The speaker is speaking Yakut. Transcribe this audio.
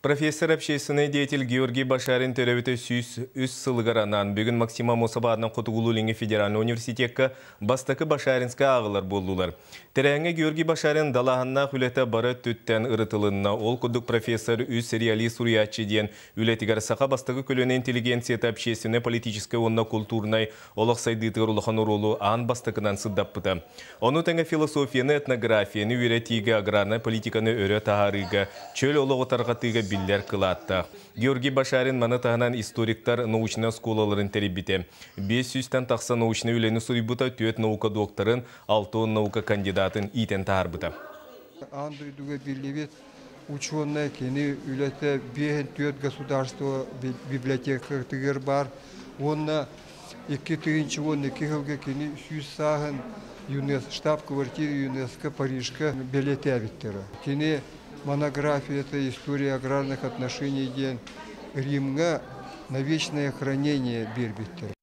Профессор, общественный деятель Георгий Башарин төрөөбүтэ 103 сылыгар анаан бүгүн Максим Аммосов аатынан Хотугулуу-Илиҥҥи федеральнай университекка бастакы Башаринскай ааҕыылар буоллулар. Тэрээһиҥҥэ Георгий Башарин далааһыннаах үлэтэ бары өттүттэн ырытылынна. Ол курдук профессор үс реалист суруйааччы диэн үлэтигэр саха бастакы көлүөнэ интеллигенцията общественнай-политическай уонна култуурунай олох сайдыытыгар улахан оруолу аан бастакынан сырдаппыта. Ону тэҥэ философияны, этнографияны үөрэтиигэ, аграрнай политиканы өрө таһаарыыга, чөл олоҕу тарҕатыыга биллэр кылааттаах. Георгий Башарин маны таһынан историктар научнай оскуолаларын тэрийбитэ. 500-тэн тахса научнай үлэни суруйбута, түөрт наука докторын, 60 наука кандидатын иитэн таһаарбыта. Аан дойдуга биллибит учуонай кини үлэтэ 54 государство библиотекатыгар баар уонна 2012 сылга кини 100 сааһын ЮНЕС штаб-квартира ЮНЕСКО Парижка бэлиэтээбиттэрэ. Кини монографията «История аграрных отношений» диэн Римҥа на вечное хранение биэрбиттэр.